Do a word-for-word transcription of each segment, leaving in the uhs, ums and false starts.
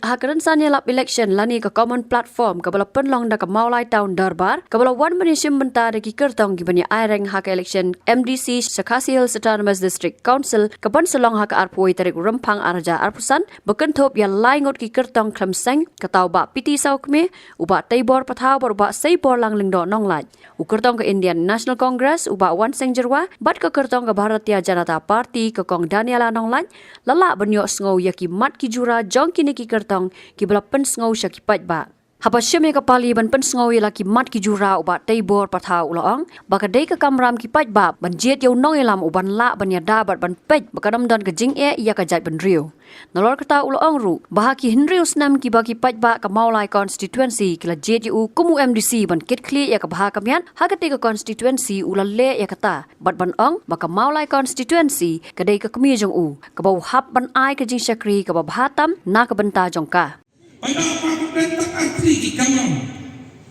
Ha ka rynsan ïalap election lane ka common platform kaba la pynlong da ka Mawlai Town Dorbar, kaba la wan ban ïashim bynta da ki kyrtong kiban ïa aireng ha ka election M D C sha Khasi Hills Autonomous District Council, kaban sa long ha ka arphew tarik Rymphang arhajar arphew san, ba kynthup ïa lai ngut ki kyrtong khlem seng, kata u Bah P T Sawkmie, u Bah Teibor Pathaw bad u Bah Seiborlang Lyngdoh Nonglait. U kyrtong ka Indian National Congress, u Bah Wansing Jyrwa, bad ka kyrtong ka Bharatiya Janata Party, ka Kong Daniela Nonglait, la lah ban ïohsngew ïa ki mat ki jura jong kine ki kyrtong kiba la pynsngew sha ki paidbah. Haba shim ïa ka pali ban pynsngew ïa la ki mat ki jura, u Bah Teibor Pathaw u la ong ba ka dei ka kamram ki paidbah ban jied ïa u nongïalam uban lah ban ïada bad ban peit ba kan ym don ka jingeh ïa ka jaitbynriew. Nalor kata u la ong ruh ba ha ki hynriew snem kiba ki paidbah ka Mawlai constituency ki la jied ïa u kum u M D C ban kitkhlieh ïa ka bha ka miat ha katei ka constituency, u la leh ïa kata bad ban ong ba ka Mawlai constituency ka dei ka kmie jong u, kaba u hap ban ai ka jingshakri kaba bha tam na ka bynta jong ka. Paidbah, paidbah, bad tang artylli ki kamram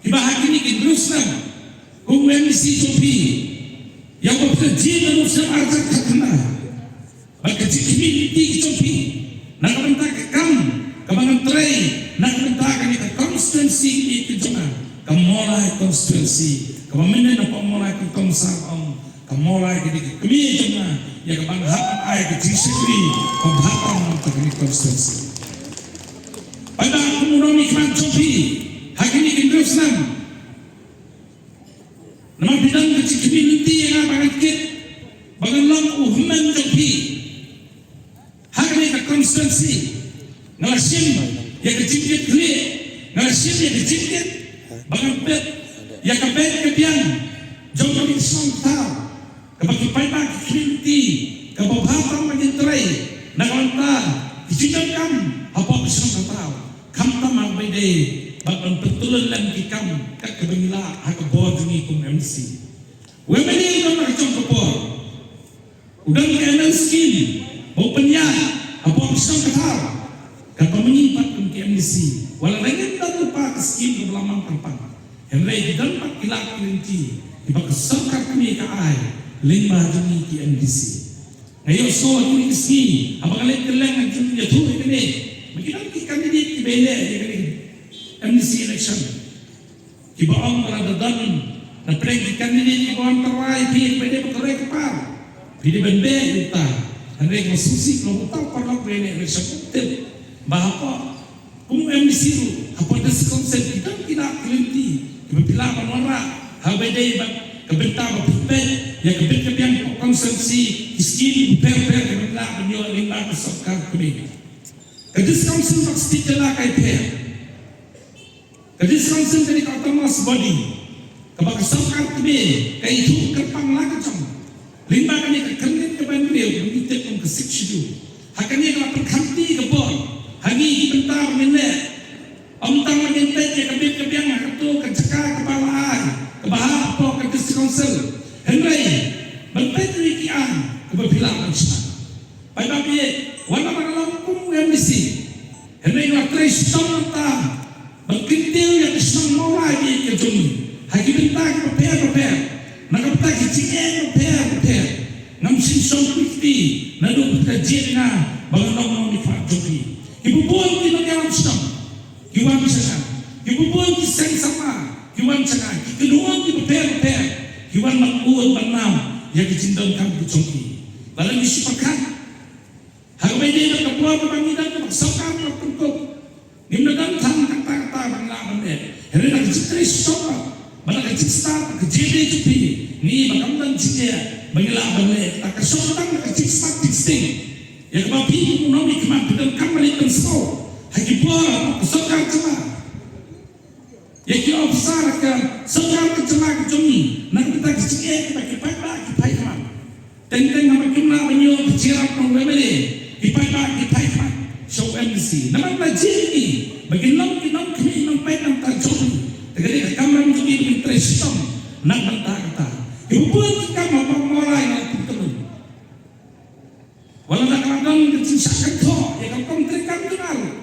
kiba ha kine ki hynriew snem kum u M D C jong phi, ïa uba phi la jied naduh u snem arhajar khatkhyndai. Bad ka jingkhmih lynti ka jong phi na ka bynta ka kam kaba ngan trei na ka bynta kane ka constituency ka jong nga, ka Mawlai constituency, kaba mynne na ka Mawlai ka kong sar ong, ka Mawlai ka dei ka kmie jong nga, ïa kaba nga hap ban ai ka jingshakri kaba bha tam na ka bynta kane ka constituency. Paidbah, kum u nongmihkhmat jong phi ha kine ki hynriew snem, namar phi don ka jingkhmih lynti ïa nga ba ngan kit, ba ngan long u hynmen jong phi ha kane ka constituency. Nga la shim ïa ka jingkitkhlieh, nga la shim ïa ka jingkit ba ngan peit ïa ka beit ka biang jong kane ka shnong ka thaw, kaba ki paidbah ki khmih lynti kaba bha tam ban ïatrei na ka bynta ki jingdonkam hapoh ka shnong ka thaw. Khamtam ha kaba ïadei bad ban pyntylli lem ki kam kat kaba ngi lah ha ka bor jong ngi kum M D C. U M L A u don ha ka jong ka bor, u don ka M L A scheme ba u pynïaid hapoh ka shnong ka thaw. Katba ma ngi pat kum ki M D C, wat la ngim don lypa ka scheme kaba la mang kyrpang, hynrei ki don pat ki lad ki lynti kiba ka sorkar kmie ka ai lyngba jong ngi ki M D C. Nga ïohsngew ha kine ki sngi haba nga leit kylleng, nga ju ïathuh ïa kane, ba ki don ki candidate kiba ïaleh ïa kane M D C election kiba ong ba lada don na pdeng ki candidate kiba wan tyrwa ïa phi, phi dei ban kyroi kyrpad, phi dei ban beh ïa uta. Hynrei nga sngewsih ba uta u paralok ba ïaleh election um tip ba hapoh kum u M D C ruh, hapoh District Council ki don ki lad ki lynti kiba phi lah ban wanrah ha kaba ïadei bad ka bynta ba phi peit ïa ka bit ka biang ka constituency, ki skim bapher bapher kiba phi lah ban ïoh lyngba ka sorkar kmie. Ka District Council bad ka State ka la kai pher. Ka District Council ka dei ka autonomous body kaba ka sorkar kmie ka ithuh kyrpang la ka jong lyngba kane ka kyrnit kaba hynriew kaba ngi tip kum ka Sixth Schedule. Ha kane ka la pyrkhat ka bor ha ngi ki bynta ba ngin leh. Ym tang ba ngin peit ïa ka bit ka biang ha kato ka jaka kaba la ai kaba hap hapoh ka District Council, hynrei ban peit ruh ïa ki aiñ kaba phi lah ban shna. Paidbah, phi wan namar nga long kum u M D C, hynrei nga la trei shitom mynta ban kyntiew ïa ka shnong Mawlai ka jong ngi ha ki bynta kiba pher bapher, na ka bynta ki jingeh bapher bapher. Ngam shym shong kti naduh ba phi la jied ïa nga ba ngan long nongmihkhmat jong phi. Kiba bun ki nongïalam shnong ki wan sha nga, kiba bun ki seng samla ki wan sha nga, ki kynhun kiba pher bapher ki wan ban bud ban nam ïa ki jingdonkam ki jong ki. Lada ngi shu pyrkhat ha kaba ïadei bad ka bor kaba ngi don, kaba ka sorkar ka pynkup, ngim da don tang kata kata ba ngi lah ban leh. Hynrei da ka jingtrei shitom bad da ka jingstad bad ka jingïadei jong phi, ngi ba kam don jingeh ba ngi lah ban leh. Da ka shong tang da ka jingstad jingsting ïa kaba phi kum u nongmihkhmat phi donkam ban leit pynsngew ha ki bor ka sorkar jylla, ïa ki ophisar ka sorkar ka jylla ka jong ngi na ka bynta ki jingeh kiba ki paidbah ki phai khmat. Teng teng haba kim lah ban ïoh ka jingïarap na u M L A, ki paidbah ki phai khmat sha u M D C. Namar ba jied ïa ngi ba kin long ki nongkhmih nongpeit na ka bynta jong ngi, te ka dei ka kamram jong ngi ba ngin trei shitom na ka bynta kata. Kiba bun ki kam haba Mawlai nga la pynkylla. Wat la da ka la don ka jingshah kynthoh ïa ka rukom treikam jong nga ruh,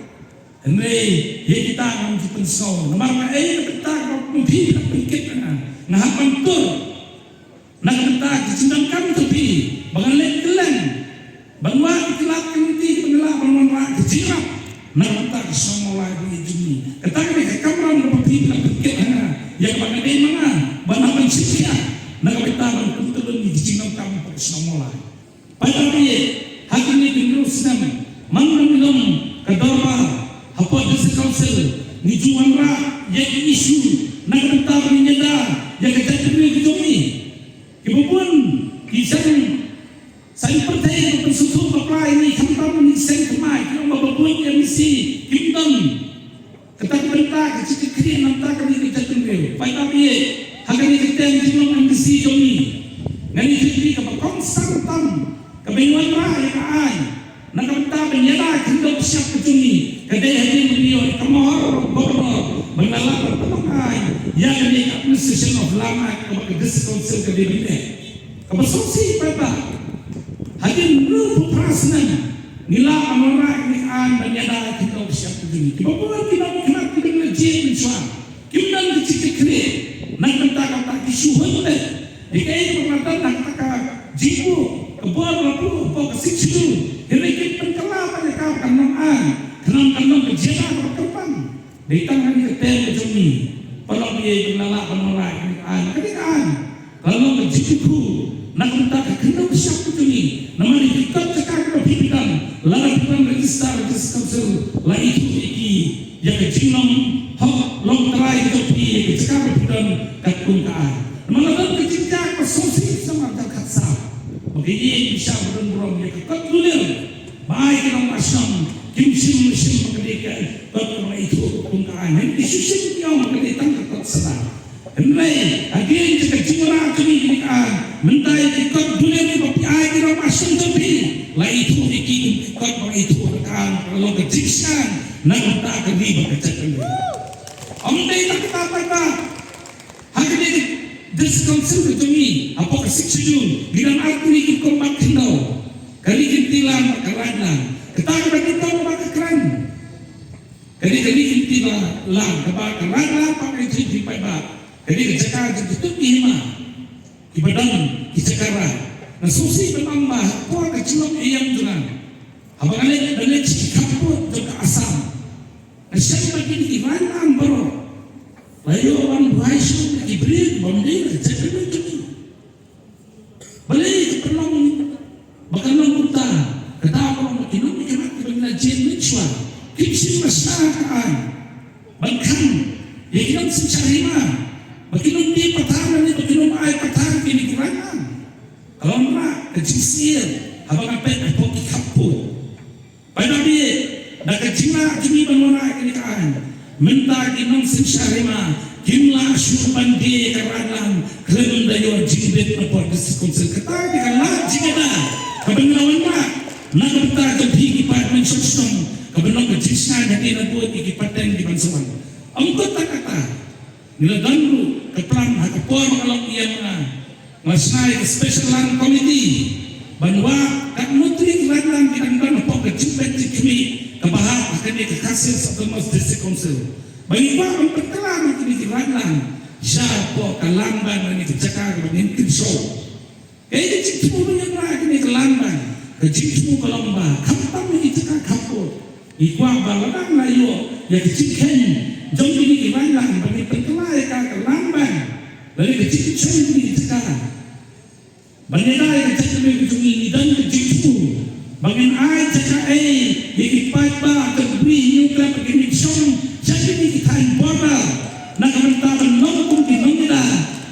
hynrei ïa kita ngam ju pynsngew. Namar ba ei, na ka bynta kaba kum phi phi la pynkit ïa nga, nga hap ban tur na ka bynta ka jingdonkam jong phi ba ngan leit kylleng ban wad ïa ki lad ki lynti ba ngan lah ban wanrah ka jingïarap na ka bynta ka shnong Dei ma nga ban hap ban shim khia na ka bynta ban pyntyllun ïa ki jingdonkam hapoh ka shnong Mawlai. Paidbah, ha kine ki hynriew snem man la ngi long ka dorbar hapoh District Council, ngi ju wanrah ïa ki issue na ka bynta ban ïada ïa ka jaitbynriew ka jong ngi. Kiba bun ki seng saiñ pyrthei ki pynsngewthuh ba pla ïa ngi, khamtam ngi seng thymmai, ki ong ba bun ki M D C kim don kata ka bynta ka jingkitkhlieh na ka bynta kane ka jaitbynriew. Paidbah, ha kane ka kyrteng jinglong M D C jong ngi, nga ïathuh ïa phi kaba kongsan tam kaba ngi wanrah ïa ka aiñ na ka bynta ban ïada ïa ka khyndew ka shyiap ka jong ngi, ka dei hadien ba ngi ïoh ïa ka mohor Governor ba ngi la lah ban pynlong aiñ ïa kane ka Administration of Land Act kaba ka District Council ka dei ban leh. Kaba sngewsih paidbah, hadien hynriewphew phra snem ngi lah ban wanrah ïa kane ka aiñ ban ïada ïa ka khyndew ka shyiap ka jong ngi. Kiba bun ki nongmihkhmat kiba ngi la jied mynshuwa kim don ka jingkitkhlieh na ka bynta kata, ki shu hun leh ïa kaei kaba la don na kata ka jingbuh ka bor ba la buh hapoh ka Sixth Schedule. Hynrei kim pynkylla pat ïa ka ba kan long aiñ, khnang kan long ka jingïada kaba kyrpang. Dei tang kane ka term ka jong ngi, paralok, ïa ba ngi la lah ban wanrah ïa kane ka aiñ. Kane ka aiñ ka long ka jingkyrkhu na ka bynta ka khyndew ka shyiap ka jong ngi. Namar ïa ki kot jaka kiba phi don, lada phi don register, register council, la ithuh ïa ki ïa ka jinglong hok longtrai ka jong phi ïa ka jaka ba phi don katkum ka aiñ. Namar la don ka jingjia kaba sngewsih sha mar jong ka sap ba ka ïing bishar ba don burom ïa ka kot dulem ba ai ki nongmihkhmat shnong kim shym shym ba ka dei ka kot kaba ithuh kum ka aiñ. Hynrei ki shu shim ki ong ba ka dei tang ka kot sdang. Hynrei again, ka jingwanrah jong ngi kane ka aiñ, mynta ïa ki kot dulem ba phi ai ki nongmihkhmat shnong jong phi, la ithuh ïa ki kum ki kot ba ithuh ka aiñ, ka long ka jingshngaiñ na ka bynta ka ri bad ka jaitbynriew. Ym dei tang kata paidbah, ha kane ka District Council ka jong ngi hapoh ka Sixth Schedule ngi don ar tylli ki rukom bat khyndew. Ka Ri Kynti Land bad ka Raid Land. Kata kaba dei tang ba ka kren, ka dei ka Ri Kynti Land, kaba ka Raid Land pat ka jong phi paidbah, ka dei ka jaka jong kito ki hima kiba don ki jaka raid. Nga sngewsih ban ong ba ha ka por ka jinglong ïing jong nga, haba nga leit, nga leit sha ki khappud jong ka Assam, nga shem ba kine ki Raid Land baroh la ïoh ban buhai shuh da ki briew bym dei na ka jaitbynriew jong ngi. Balei ka pynlong ba kan long kumta? Ka daw ba long ba ki nongmihkhmat kiba ngi la jied mynshuwa kim shym la shna ka aiñ ban khang ïa ki nongsynshar hima ba kin ym die pathar lane ba kin ym ai pathar ïa kine ki Raid Land. Ka long ba ka jingsyier haba nga peit hapoh ki khappud. Paidbah, da ka jinglah jong ngi ban wanrah ïa kane ka aiñ, mynta ki nongsynshar hima kim lah shuh ban die ïa ka Raid Land khlem da ïoh jingbit na pdeng District Council. Kata ka dei ka lad jingïada kaba ngi la wanrah na ka bynta jong phi ki paidbah mynshuwa shnong, kaba long ka jingshngaiñ hadien nabud ïa ki pateng kiban sa wan. Ym kut tang kata, ngi la don ruh ka plan ha ka por ba nga long ïa nga, nga shna ïa ka Special Land Committee ban wad katno tylli ki Raid Land ki dang don hapoh ka jingpeit jingkhmih kaba hap ha kane ka Khasi Hills Autonomous District Council, ba ngi kwah ban pynkylla ïa kine ki Raid Land shapoh ka Land Bank lane ka jaka kaba ngin kynshew. Kaei ka jingthmu ba ngi wanrah ïa kane ka Land Bank? Ka jingthmu ka long ba khamtam ïa ki jaka khappud, ngi kwah ba lada ngi la ïoh ïa ka jingkheiñ jong kine ki Raid Land ba ngin pynkylla ïa ka, ka Land Bank lane ka jingkynshew ïa kine ki jaka ban ïada ïa ka jaitbynriew ka jong ngi, ngi don ka jingthmu ba ngin ai jaka ei ïa ki paidbah, ka Ri Hynñiewtrep, ba kin ïashong sha kine ki thaiñ border na ka bynta ban long kum ki nongïada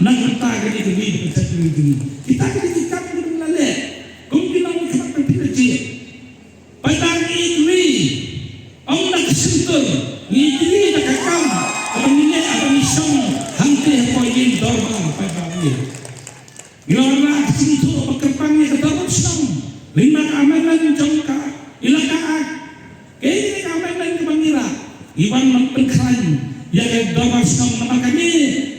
na ka bynta kane ka ri bad ka jaitbynriew ka jong ngi. Kita ki dei ki kam kiba ngi la leh kum ki nongmihkhmat ban pynleit. Paidbah, ngi ïeit ri, ym da ka shyntur, ngi ïeit ri da ka kam kaba ngi leh haba ngi shong hangtei hapoh ïing dorbar, paidbah. Ngi la wanrah ka jingithuh ba kyrpang ïa ka dorbar shnong lyngba ka amendment jong ka Elaka Act. Kaei ka amendment kaba ngi rah? Ngi wan ban pynkhlaiñ ïa ka dorbar shnong namar kane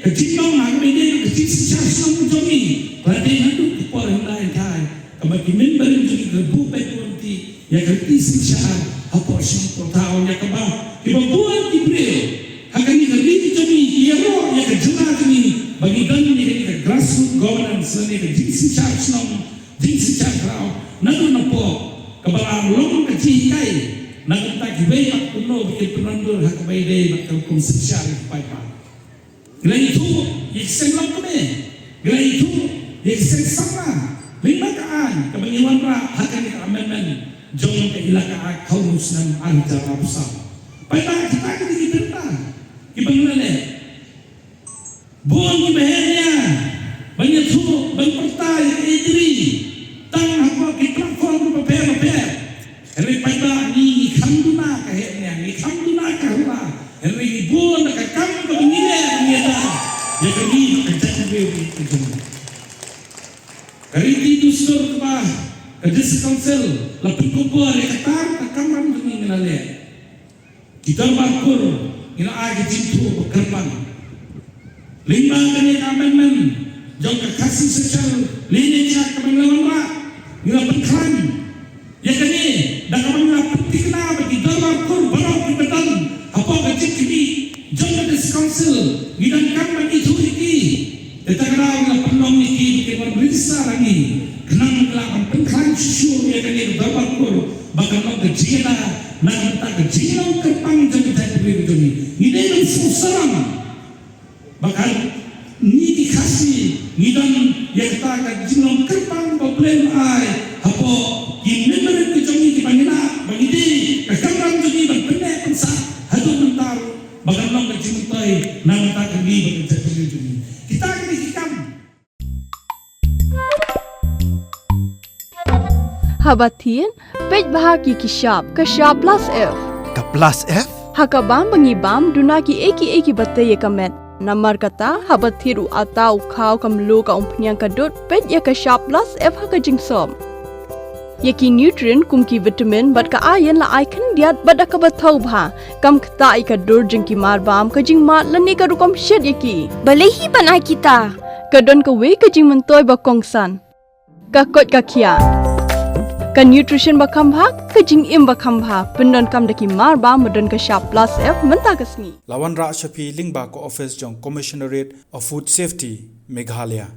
ka jinglong ha kaba ïadei bad ka jingsynshar shnong ka jong ngi. Ka la dei naduh ka por hyndai hynthai kaba ki myntbynriew jong ngi ki la buh beit buh lynti ïa ka riti synshar hapoh shnong hapoh thaw, ïa kaba kiba bun ki briew ha kane ka ri ka jong ngi ki ïaroh ïa ka jylla jong ngi ba ngi don ïa kane ka grassroot governance lane ka jingsynshar shnong, jingsynshar khraw naduh napoh, kaba la long ka jinghikai na ka bynta kiwei pat kumno ba kin pynwandur ha kaba ïadei bad ka rukom synshar ïa ki paidbah. Ngi la ïathuh ïa ki seng longkmie, ngi la ïathuh ïa ki seng samla lyngba ka aiñ kaba ngi wanrah ha kane ka amendment jong ka Elaka Act khaw snem ar hajar arphew saw. Paidbah, kita ki dei ki bynta kiba ngi la leh. Bun kiba heh nia ban ïathuh, ban pyrta ïa ka ri tang hapoh ki platform bapher bapher. Hynrei paidbah, ngi, ngi kham duna ka heh nia, ngi kham duna ka hula. Hynrei ngi bun da ka kam kaba ngi leh, ngi ïada ïa ka ri bad ka jaitbynriew ka jong ngi. Ka riti dustur kaba ka District Council la pynkup bor ïa kata ka kamram jong ngi, ngi la leh. Ki dorbar kur ngi la ai ka jingthoh ba kyrpang. Lyngba kane ka amendment jong ka Khasi Social Lineage Act kaba ngi la wanrah, ngi la pynkhlaiñ ïa kane da kaba ngi la pynthikna ba ki dorbar kur baroh kiba don hapoh ka jingkhmih jong ka District Council ngi donkam ban ithuh ïa ki. Te ta ka daw ngi la pynlong ïa ki ba kin wan register ha ngi, khnang ba ngi lah ban pynkhlaiñ shuh shuh ïa kane ka dorbar kur ba kan long ka jingïada na ka bynta ka jinglong kyrpang jong ka jaitbynriew jong ngi. Ngi dei ban sngewsarong ba ka ngi ki Khasi ngi don ïa kata ka jinglong kyrpang ba U Blei u ai hapoh ki mynder ka jong ngi kiba ngi lah, ba ngi dei ka kamram jong ngi ban pynneh pynsah haduh mynta ruh ba kan long ka jingmyntoi na ka bynta ka ri bad ka jaitbynriew jong ngi. Kita ki dei ki kam. Haba thied, peit bha ïa ki shap, ka shap plus F. Ka plus F? Ha ka bam ba ngi bam, duna kiei kiei kiba tei ïa ka met. Namar kata, haba thied u atta, u khaw, ka mluh, ka umphniang, ka dud, peit ïa ka shap plus F ha ka jingsop. Ïa ki nutrient kum ki vitamin bad ka iron la ai khyndiat bad da kaba thaw bha. Kam ktah ïa ka dur jong ki marbam, ka jingmad lane ka rukom shet ïa ki. Balei hi ban ai kita? Ka don kawei ka jingmyntoi ba kongsan. Ka koit ka khiah. Ka nutrition ba kham bha, ka jingim ba kham bha. Pyndonkam da ki marbam ba don ka shap plus F mynta ka sngi. La wanrah sha phi lyngba ka office jong Commissionerate of Food Safety, Meghalaya.